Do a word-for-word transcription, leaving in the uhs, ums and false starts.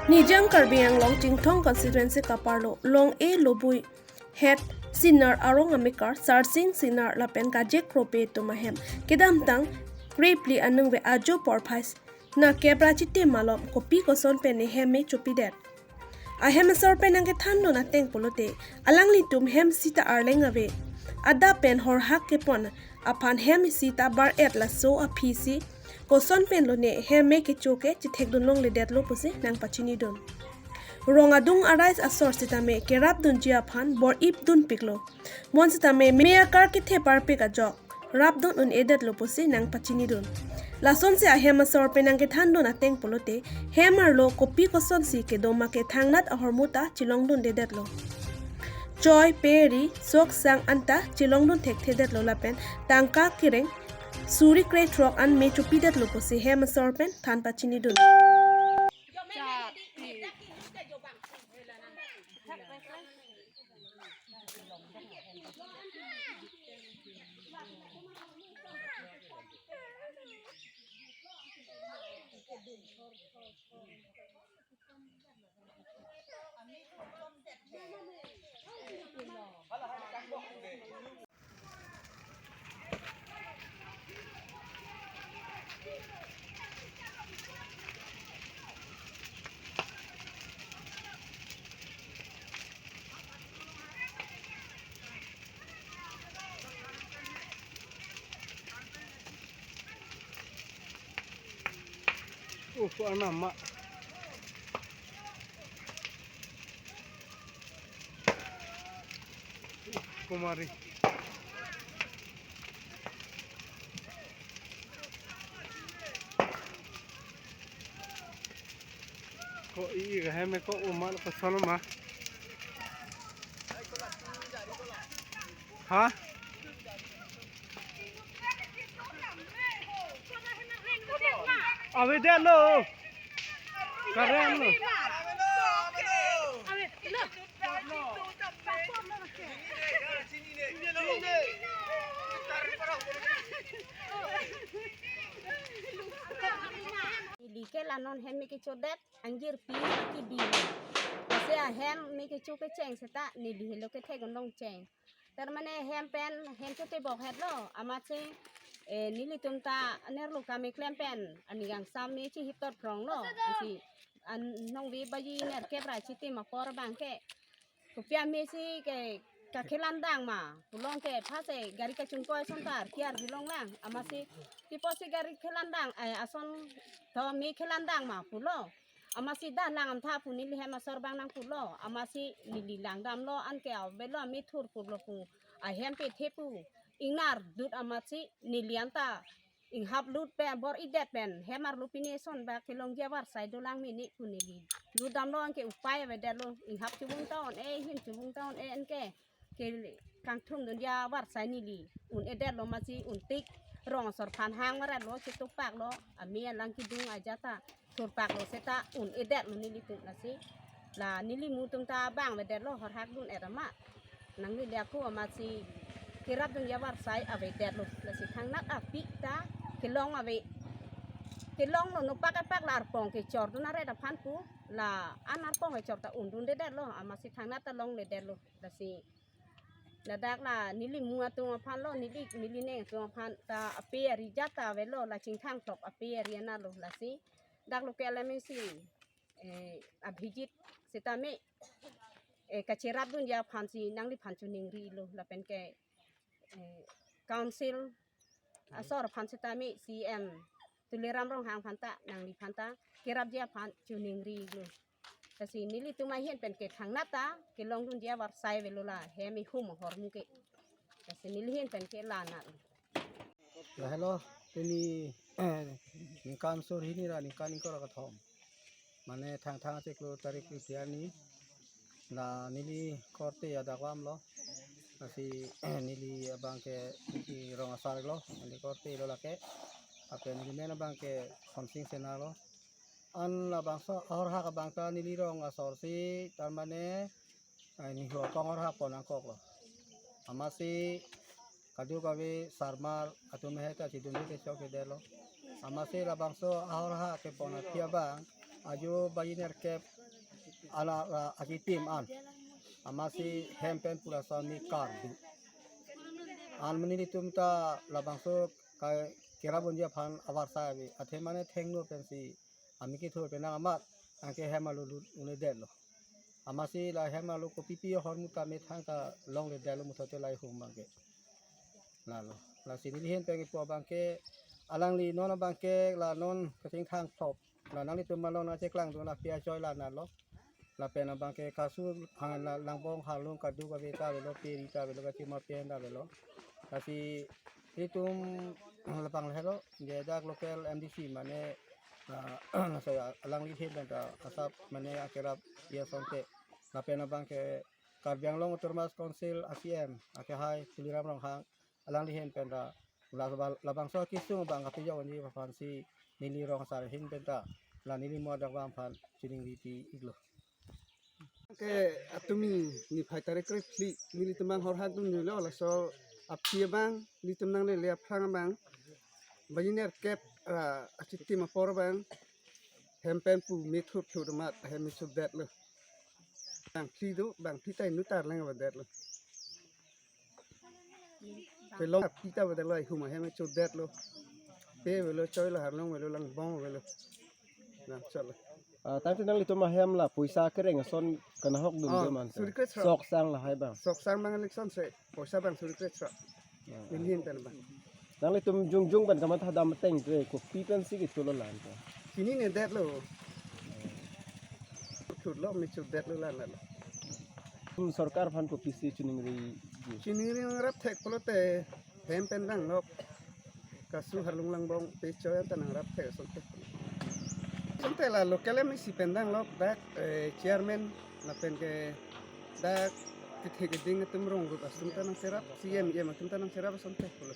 Nijang Karbi Anglong Chinthong constituency kaparlo Long-e Lobui het Sinar arong amekar Sarsing Sinar lapen Kajek Kropi atum ahem kedamtang krepli aningve ajo porphai na kep ra chitim malom kopi koson pen ne hem me chopidet. Ahem asor pen nangkethandun ateng pulote alanglitum hem sita arleng ave. Adap pen horhak kepon aphan hem sita bar-et laso aphi si koson pen lone hem me kecho ke chithekdun longledetlo pusi nangpachinidun. Rong adung arai asor sitame kerapdunji aphan bor-ipdunpiklo. Bonsitame me akar kethe parpik ajok rapdun un-edetlo pusi nangpachinidun. Lasonsi ahem asor pen nangkethandun ateng pulote hem arlo kopi kosonsi kedo ma ke thangnat ahormu ta chilongdundedetlo. Choi, pe, ri, sok, sang anta chilongdun thekthedetlo lapen tangka kereng suri krethrok an me chopidetlo pusi hem asor pen thanpachinidun. Uh, ko anam ma. Kumari. Ko i i ka hem ko uma ko solo ma. Ha? Avedetlo. Karen lo. Neli ke la non hem me kechodet, angjirpi kebi. Lasi ahem me kecho kecheng seta neli helo kethek un longcheng. Tarmane hem pen hem chotebok hetlo, amatsi, eh, nelitum ta nerlo kami klem pen, ani kangsam me chihip tot pronglo, ansi, an nongve baji nerkep ra chitim apor abang ke. Kopi ame si ke kakhelandang ma, pulo ke phase gari kachingkoi ason ta arki arjulong lang, amatsi, tipo si gari khelandang, eh, ason to me khelandang ma, pulo. Amatsi dah lang amtha pu neli hem asor abang nangpulo. Amatsi neli langdamlo anke avelo amethur pulo pu. Ahem pethe pu. Ingnar dut amatsi neli anta inghap lut pen bor-idet pen hem arlo pine ason ba kelongji avarsai dolang mene pu neli. Lutdamlo anke upai avedetlo. Inghap chubung ta on-e, hin chubung ta on-e anke ke kangthum dunji avarsai neli un-edetlo, amatsi untik rong asor aphan hang varetlo, chetupaklo, ame alang kedung ajat ta thurpaklo seta un-edetlo nelitum. Lasi la neli mutum ta bang avedetlo, horhak dun-et amat. Nangli liaku amatsi kerapdunji avarsai avedetlo. Lasi thangnat aphi ta kelong ave. Kelonglo, nopak epak la arpong kechordun aret aphan pu, la an arpong kechor ta undundedetlo, amatsi thangnat ta longledetlo. Lasi ladak la neli mu atum aphanlo, neli, neli neng atum aphan ta ape ari jat ta avelo, la chingthang tok ape ari analo. Lasi dak local M A C, eh, Abhijit sitame, eh, kacherapdunji aphansi nangliphan choningrilo, lapen ke, eh, council asor aphan sitame C M Tuliram Ronghang aphan ta nangliphan ta kerapji aphan choningrilo. Lasi nelitum ahin pen ke thangnat ta kelongdunji avarsai avelo, la hem ihum ahormu ke. Lasi neli hin pen ke la na. Lahelo, pini ningkan suri hini ra ningkan ingkoi ra kethom. Mane Thangthang achiklo tarik phli arni. La neli korte adak vamlo. Lasi neli abang ke, neli rong asar lo. Neli kortelo lake. Lapen neli men abang ke Khonsing Sena lo. An labangso ahorhak abang ta neli rong asor si, tarmane, eh, nihur akong horhak pon nangkoklo. Amatsi kadokave sarmar atum he ta chidunde te chokchedetlo. Amatsi labangso ahorhak kepon aphi abang ajo baji nerkep ala, ala achitim an. Amatsi hem pen pu laso amei kardu. An mane nelitum ta labangso ka kerap unji aphan avarsai ave. Athe mane thengno pensi amei kethur pen amat anke hem along lut un-edetlo. Amatsi la hem along kopipi ahormu ta methang ta longledetlo muthote lahei ahum abangke. Lalo. Lasi neli ahin pen kipu abangke alangli non abangke la non kachingthang thop. La nanglitum malon acheklangdun api achoi la nalo. Lapen abangke kasu hang la langbong halung kaduk ave ta avelo, peri ta avelo, kachima pen ta avelo. Lasi nelitum labang lahelo, je dak local M D C mane, ah, laso alangli ahin pen ta asap mane akerap ya asonte. Lapen abangke Karbi Anglong Autonomous Council a C M akehai Tuliram Ronghang alangli ahin pen ta la-, labangso akesung abang kapejok unji aphansi neli rong asar ahin pen ta la neli mo adap abang aphan chiningri pi iklo. Ke atumi niphai tarik kre phli nelitum abang horhat dun nilo laso aphi abang nelitum nanglele aphrang abang banjiner kep ra achitim apor abang hem pen pu methur thur amat hem mechudetlo. Bang phli do, bang phli ta inut arleng avedetlo. Kelong aphi ta avedetlo, ahum ahem mechudetlo. Pe avelo, choi lo, harlong avelo, langbong avelo. Nang chotlo. Ah, tangte nanglitum ahem la poisa kereng ason kanahok dun Ah, de man. Suri kre sra. Sok sang lahai abang. Sok sang abang election se, poisa abang suri kre sra. Ah. Neli ahin pen abang. Nanglitum jongjong pen kamatha dam ateng te kopi pensi kitulo la-an ta. Chinine detlo. Thurlo, mechudetlo la-an lo. Hmm, sorkar aphan kopisi chiningri ji. Chiningri nangrap thek pulote hem pen danglok. Kasu harlung langbong pe choi an ta nangrap thek asonte. Asonte la local M A C pen danglok dak, eh, chairman lapen ke dak kethe keding atum rong rup atum ta nangcherap, C M, E M atum ta nangcherap asonte pulo.